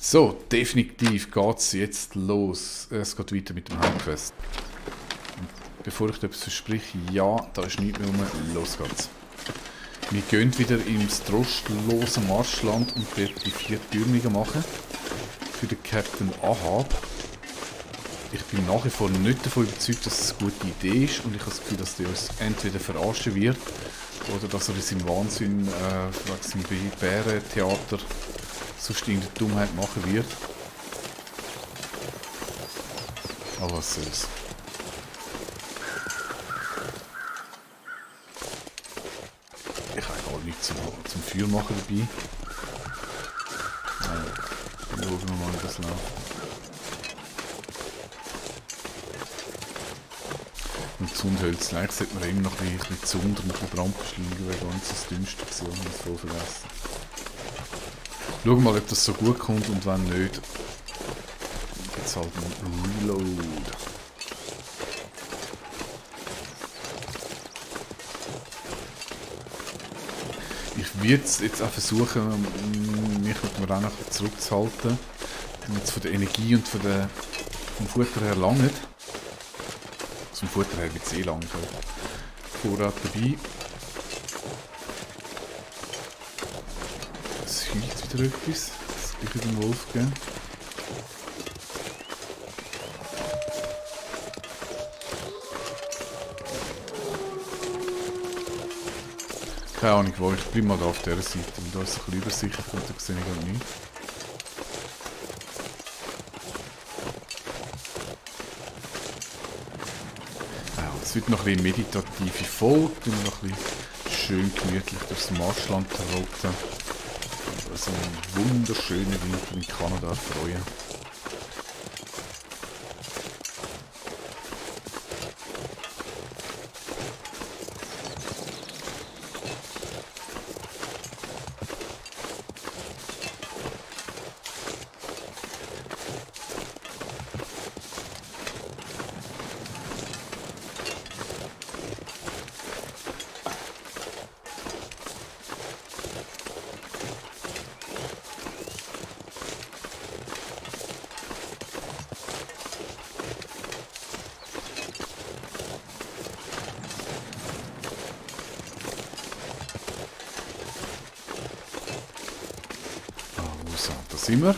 So, definitiv geht es jetzt los. Es geht weiter mit dem Hauptquest. Bevor ich dir etwas verspreche, ja, da ist nichts mehr rum. Los geht's. Wir gehen wieder ins trostlose Marschland und dort die 4 Türmungen machen. Für den Captain Ahab. Ich bin nach wie vor nicht davon überzeugt, dass es eine gute Idee ist und ich habe das Gefühl, dass der uns entweder verarschen wird oder dass er in seinem Wahnsinn wegen seinem Bärentheater sonst irgendeine Dummheit machen wird. Aber was soll's. Ich habe gar nichts zum Feuer machen dabei. Dann schauen wir mal, wie das läuft. Und Zündhölzchen. Eigentlich sollte man immer noch ein bisschen Zund und ein bisschen Brand beschleunigen, weil ganz das Dünnste war, und das voll vergessen. Schauen wir mal, ob das so gut kommt und wenn nicht, jetzt halt ein Reload. Ich werde jetzt auch versuchen, mich mit dem Rennen zurückzuhalten, damit es von der Energie und vom Futter her langt. Zum Futter her wird es eh lang. Vorrat dabei. Es heult wieder etwas. Das gleich wieder den Wolf geben. Keine Ahnung wo, ich bleibe mal da auf dieser Seite. Und da ist es ein bisschen übersichtlich und da sehe ich gar nicht. Es wird noch ein bisschen meditative Folge, und noch ein bisschen schön gemütlich durchs Marschland roten. Also einen wunderschönen Winter in Kanada erfreuen. So, da sind wir.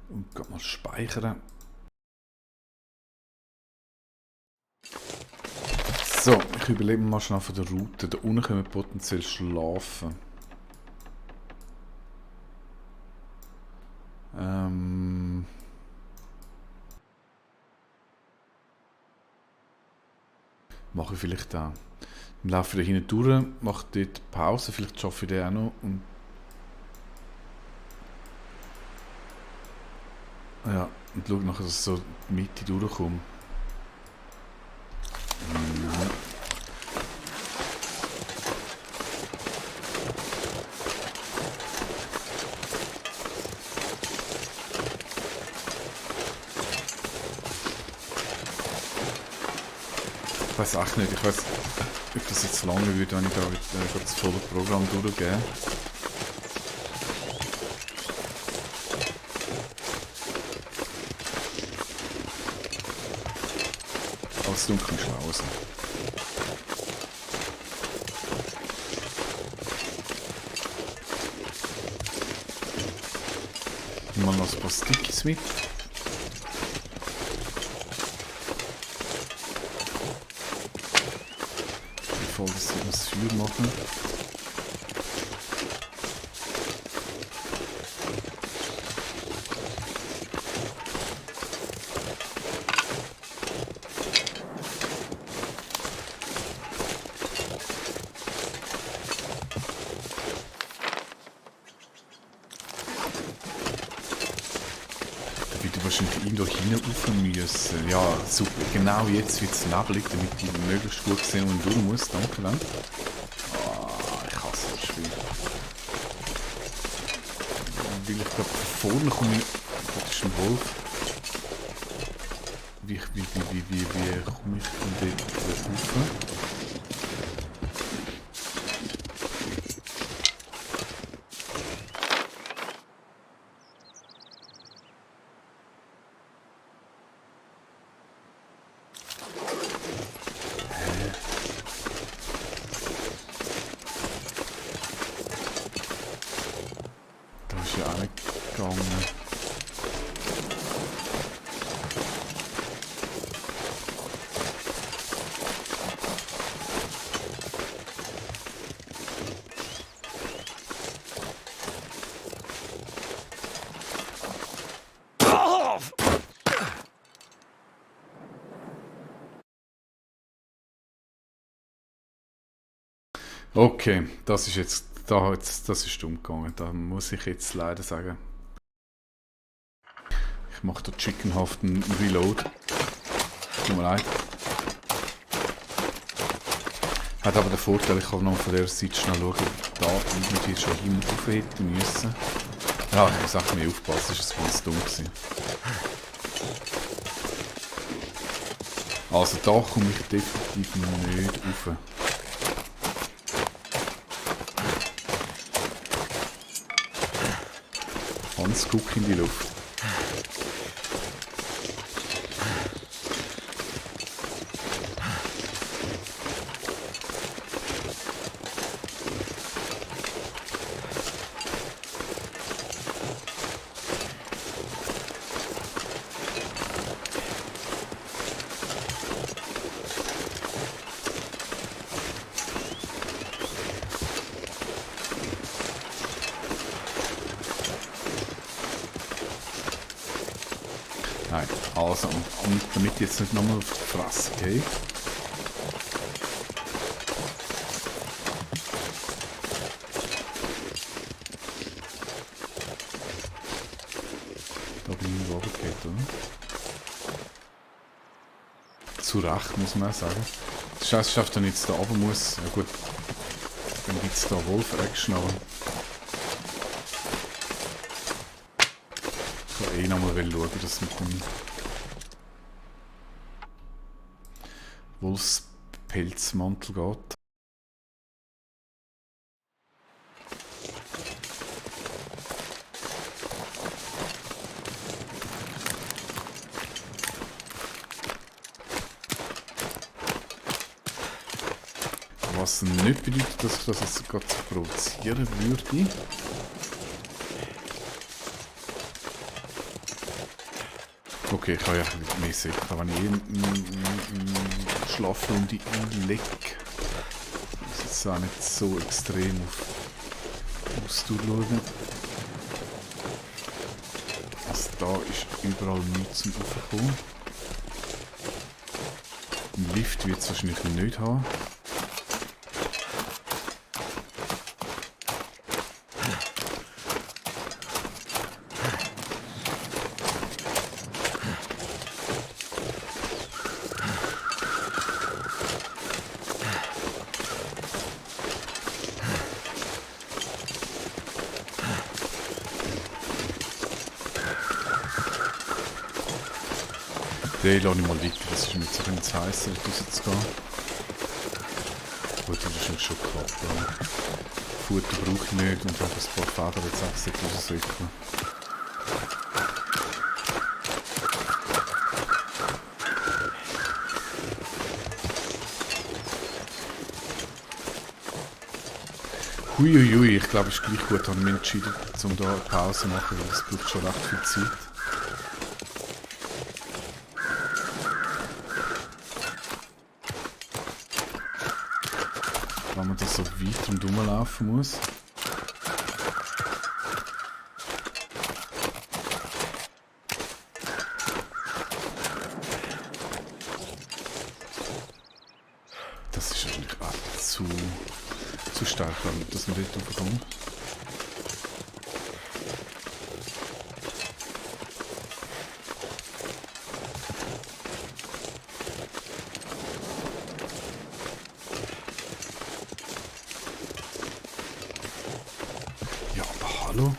Und gehen mal speichern. So, ich überlege mal schnell von der Route. Da unten können wir potenziell schlafen. Mache ich vielleicht auch. Im Laufe der hinten durch, mache dort Pause, vielleicht schaffe ich den auch noch. Und ja, und schaue nachher, dass ich so die Mitte durchkomme. Ich weiß auch nicht, ich weiß, ob das jetzt lange würde, wenn ich da das volle Programm durchgehe. Als dunkel schlau sein. Nimm mal noch ein paar Stickies mit. Bevor wir das Feuer machen. Wahrscheinlich irgendwo hinauf müssen. Ja, super. Genau jetzt wird es neblig, damit ich möglichst gut sehen und durch muss. Danke, Len. Ich hasse das Spiel. Weil ich glaube, von vorne komme ich... Das ist ein Wolf. Wie komme ich von dort rauf? Da ist ja auch nicht gegangen. Okay, das ist jetzt, das ist dumm gegangen. Da muss ich jetzt leider sagen. Ich mache da chickenhaften Reload. Tut mir leid. Hat aber den Vorteil, ich kann noch von der Seite schnell schauen, da irgendwie schon hin und rauf hätte müssen. Ja, ich muss echt mehr aufpassen, das war ganz dumm gewesen. Also da komme ich definitiv nicht rauf. Hans, guck in die Luft. Nein, also, und damit ich jetzt nicht nochmal auf die Fresse gehe. Da bin ich irgendwo runtergefallen, oder? Zu Recht, muss man auch sagen. Das Scheiß schafft, wenn ich jetzt da runter muss. Ja gut, dann gibt es da Wolf-Action, aber... Ich kann eh nochmal schauen, wie das mit dem Wolfspelzmantel geht. Was nicht bedeutet, dass ich das jetzt gerade provozieren würde. Okay, ich habe ja mehr sicher, wenn ich eine Schlafrunde einlege. Das ist jetzt auch nicht so extrem auf Ausdauer schauen. Also da ist überall nichts zum Raufkommen. Einen Lift wird es wahrscheinlich nicht haben. Den lasse ich mal weiter, das ist mir jetzt ein bisschen zu heiß, rauszugehen. Gut, das ist schon klar. Futter brauche ich nicht und habe ein paar Federn jetzt auch raussäckeln. Huiuiui, ich glaube, es ist gleich gut, habe ich mich entschieden, um da eine Pause zu machen, weil das braucht schon recht viel Zeit. Wenn man da so weit rundherum laufen muss. Das ist eigentlich auch zu stark, dass man dort raufkommt. Hallo?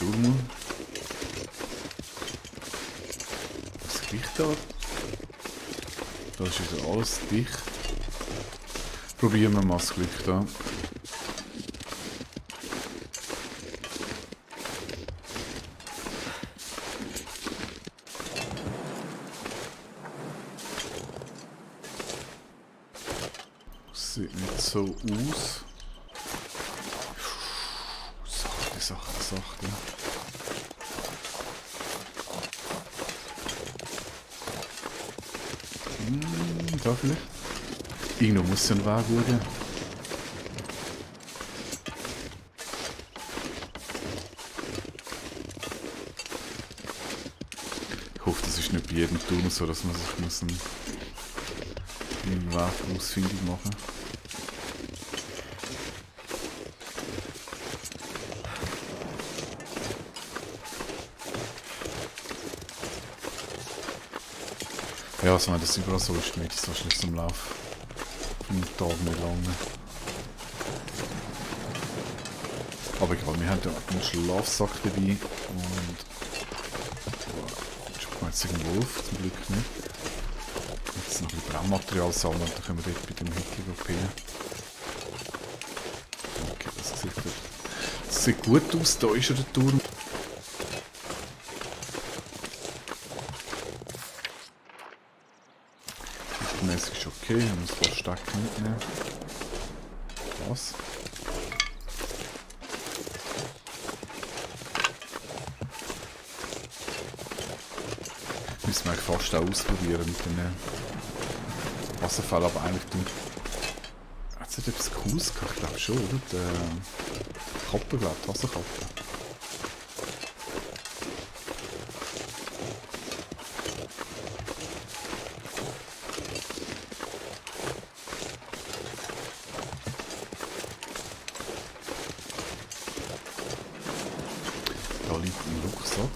Turm. Das Gewicht da. Da ist wieder alles dicht. Probieren wir mal das Glück da. Das sieht nicht so aus. Sachte. Da vielleicht? Irgendwo muss es ja ein Weg schauen. Ich hoffe, das ist nicht bei jedem Turm so, dass man sich einen Weg ausfindig machen muss. Ja, also wenn das überall so ist, geht es wahrscheinlich zum Lauf vom Tag nicht lange. Aber egal, wir haben ja einen Schlafsack dabei und ich komme jetzt irgendeinen Wolf, zum Glück nicht. Jetzt noch ein bisschen Brennmaterial sammeln und dann können wir dort bei dem Hütchen operieren. Okay, das sieht gut aus, da ist ja der Turm. Das ist okay, wir müssen ein paar Stecken mitnehmen. Was? Müssen wir fast auch ausprobieren mit den Wasserfällen, aber eigentlich hat es nicht etwas Cooles gehabt, ich glaube schon, oder? Die Kappe, glaube ich, die Wasserkappe. Da liegt ein Rucksack.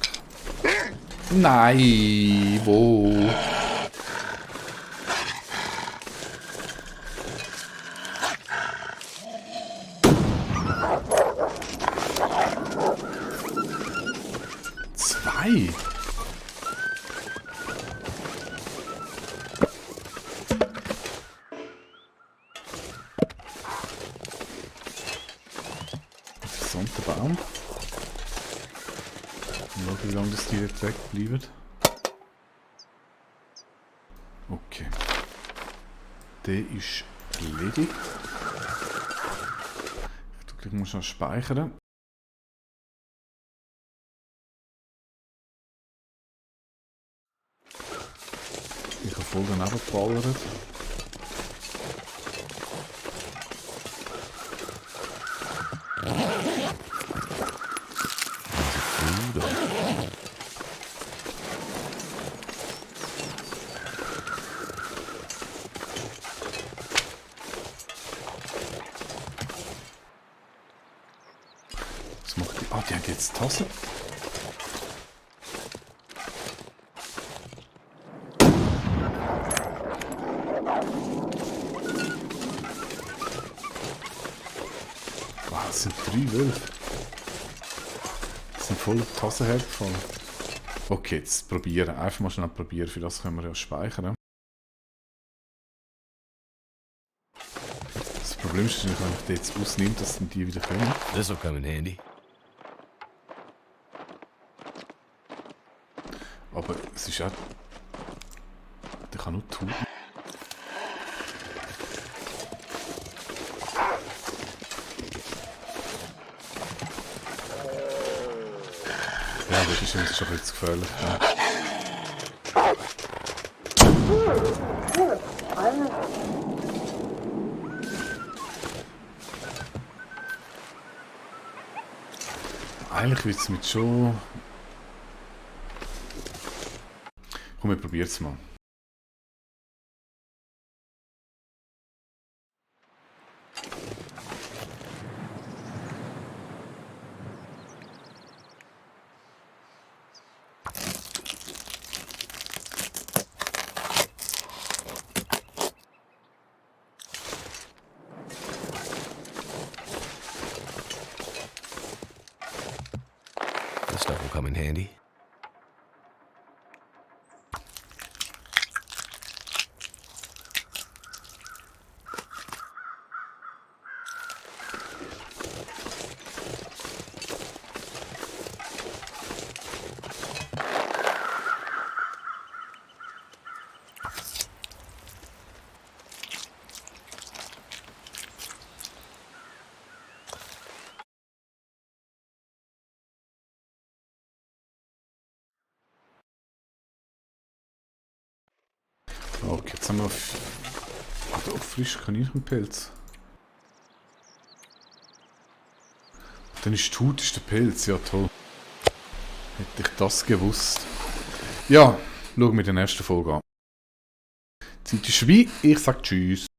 Nein, wo? Zwei? Interessanter Baum. Mal wie lange das direkt wegbleiben. Okay. Der ist erledigt. Ich muss noch speichern. Ich habe voll daneben geballert. Was macht die? Ah, die hat jetzt Tasse. Wow, das sind 3 Wölfe. Das sind voll auf die Tasse hergefallen. Okay, jetzt probieren. Einfach mal schnell probieren. Für das können wir ja speichern. Das Problem ist, wenn ich den jetzt ausnehme, dass dann die wieder kommen. This'll come in handy. Aber es ist auch... Der kann nur tun. Ja, das ist uns schon ein bisschen zu gefährlich. Ja. Eigentlich wird es mit schon... Komm, wir probieren es mal. This stuff will come in handy. Okay, jetzt haben wir doch frisch Kaninchenpelz. Dann ist die Haut ist der Pelz, ja toll. Hätte ich das gewusst. Ja, schauen wir die nächste Folge an. Die Zeit ist vorbei, ich sage Tschüss.